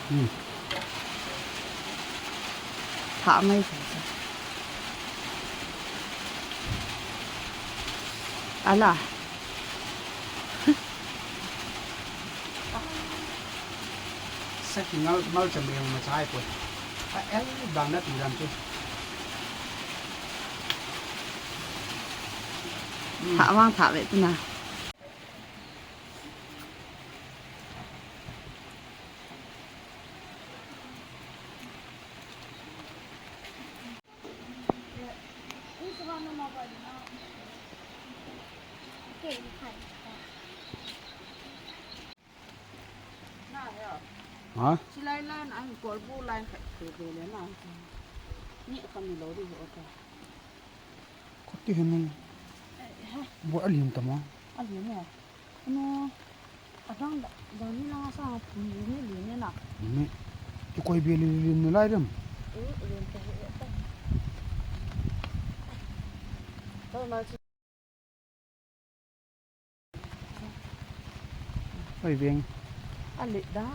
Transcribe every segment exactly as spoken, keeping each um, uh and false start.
Hmm. Thah mai thei. Ala. Sa ki ngal, mal cham yang ma chai ko. A el dang na tu dang chu. Hmm. Thah vang thah ve tu na. Ha? Silai line ang kolbu line khat tu le na. Ni kami lo di ho ta. Kati henu. Eh, ha. Bo alin tama. Alin ya. Ano, adang da, dang ni lang sa pun ni ni ni na. Ni. Tu koi be li li ni lai dem. Eh, len ta he ta. Ko ma chu. Oi veng. A le da.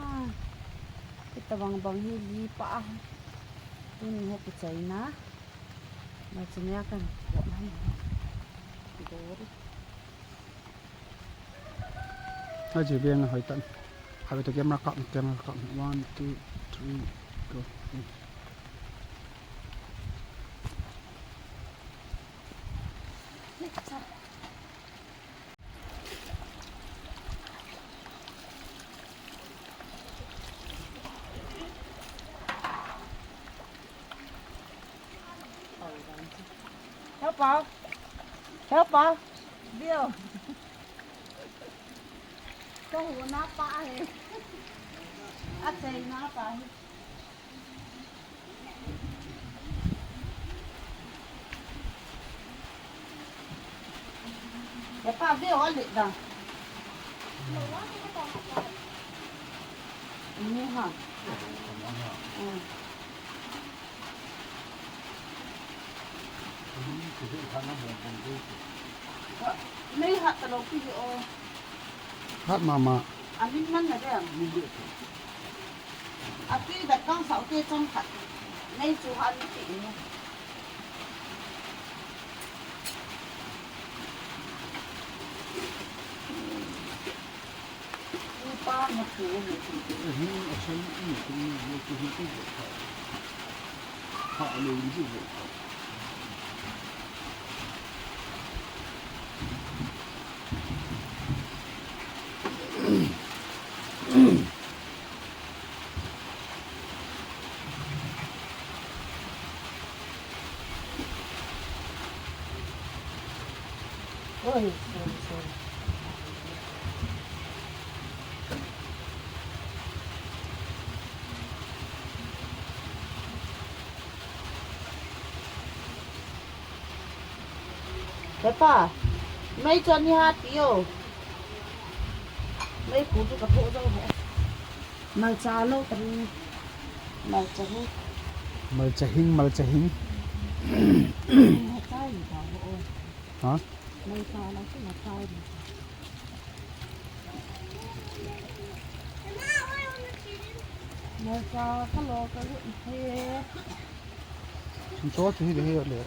Kita bang bang hi li pa. Tuni ho ki chaina. Ma chu nia kan ko na ni. Dori. Aji veng hoi tan. Habe to camera kap, camera kap. One, two, three, go. Help out. Help out. Bill. Ka huna pa hi. A chaina pa hi. He pa, ve o le da. Ni ha. Hmm. Nei hat ta lo pi o. Hat mama. Amin man na dem. Ati da kang sau te chang khat. Nei chu han ti ni. Upa na pu ni. Hin a chang ni ni ni ni ni ni. Ha lo ni ni. Oi, sorry, sorry. He pa, mei chu ani ha ti o. Mei pu chu ka tho jo he. Malcha lo ka ni. Malcha hing. Malcha hing, malcha hing. Malcha hing ka ho. Ha? Malcha la chu malcha hing. Malcha ka lo ka lu he. Cho chu hi le hi le.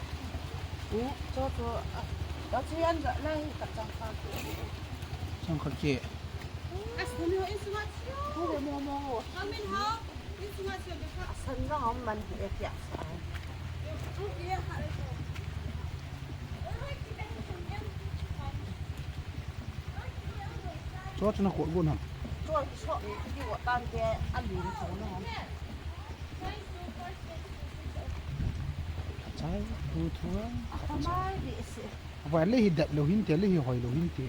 U, cho chu, a, a chu yan ja lai ka chang kha ke. Chang kha ke. As ni ho is what? Hu le mo mo. Come in how? Is what you become? Asan jong man hi e kia sa. Cho chu na ko go na. Cho so ni ki wa tan ke a lu cho na. Chai, bu thua. Atamai di si. Ava le hi dat lo hin te, le hi hoi lo hin te.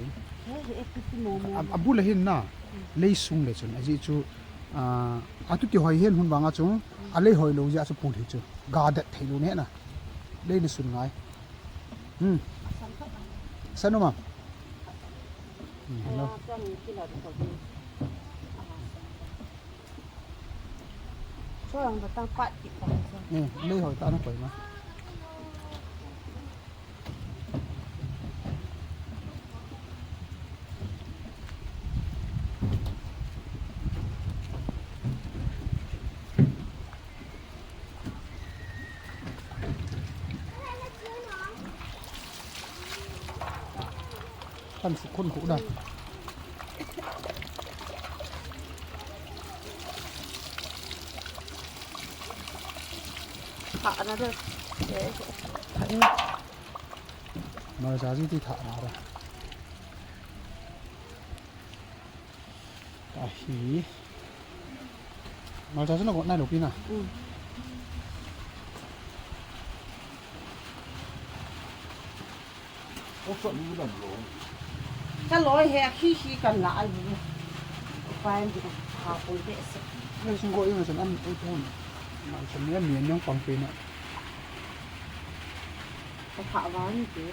He, he, epi ti mo mo. A, a bu le hin na. Lei sung le chun. Aji chu, a, a tu ti hoi hin hun vanga chu. A lei hoi lo ji a chu pu hi chu. Ga dat thei lo ne na. Lei ni sun ngai. Hmm. San no ma. Hmm, hello. Chuang ba tang pat ki pa. Eh, lei hoi ta na koi ma. Sukun khu da. Thah na de. Thah na. Malcha ji ti thah na da. Ahi. Malcha chu na got nai lou pi na. Mm. Ka loi he khi khi kan la al bu. Pai bu ha pol be se. Ni sung ko yung san am e thon. Malcha mi mi nyong pang pi na. Ka pha wa ni te.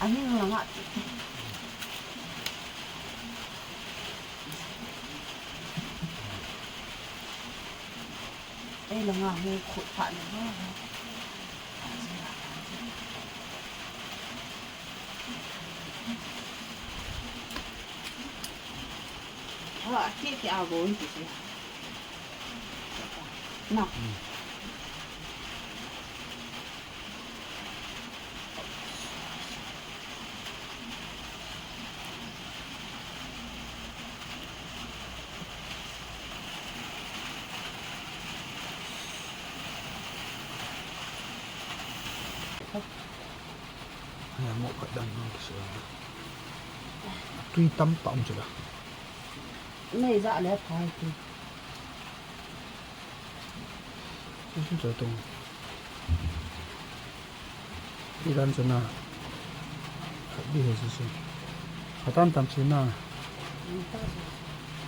Ani nga nga. Ei, langa hung khut pha ni ho. Ha, ki ki a go ni ki. Na. Aya mo khat dan mo so. Tui tam tam chu la. Nei ja le phai tu. Tusun cho tung. Iran cho na. Khat di he susu. Hatan tam su na.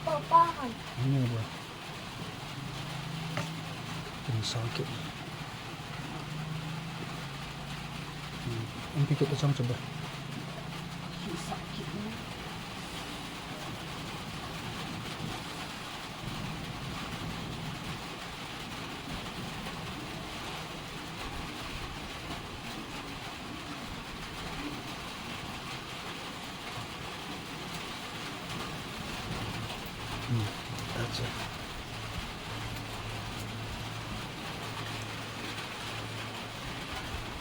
Papa han. Ni ba. Kin sa ke. Ang pikit asam cho ba. Kin sa ke. Hmm, that's it.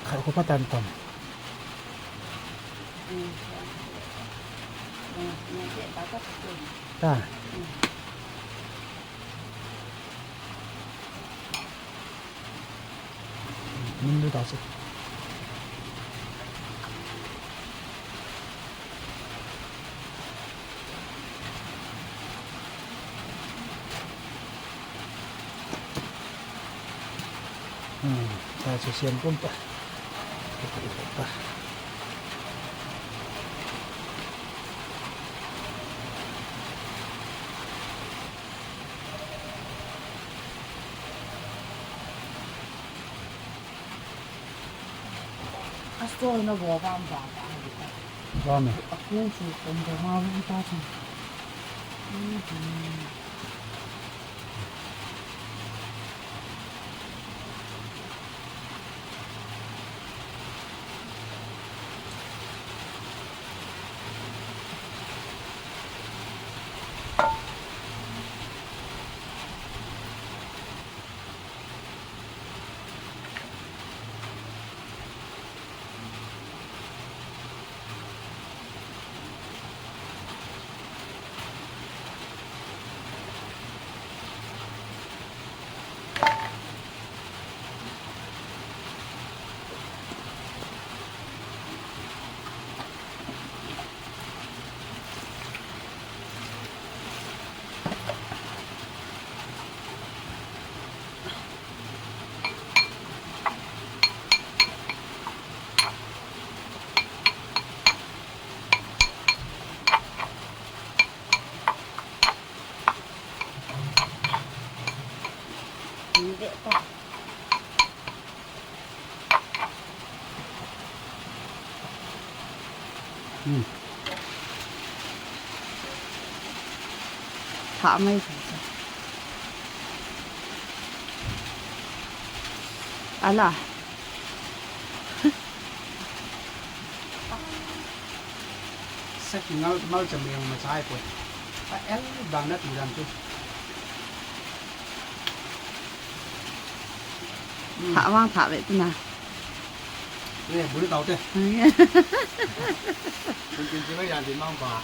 Kha ko patan tam. Ta. Min lu ta se. Hmm, ta se siam pum ta. Ta. A store na bo bam bam ta. Bam e. A kun chu kon bo ma bam ta chu. Hmm. Thah mai. Ala. Saki ngal, ngal cham yang ma chai poi. A el dan na ti dan chu. Hmm. Thah vang thah ve tu na. Ne, bul tau te. Bul tin chi mai yan tin mang pa.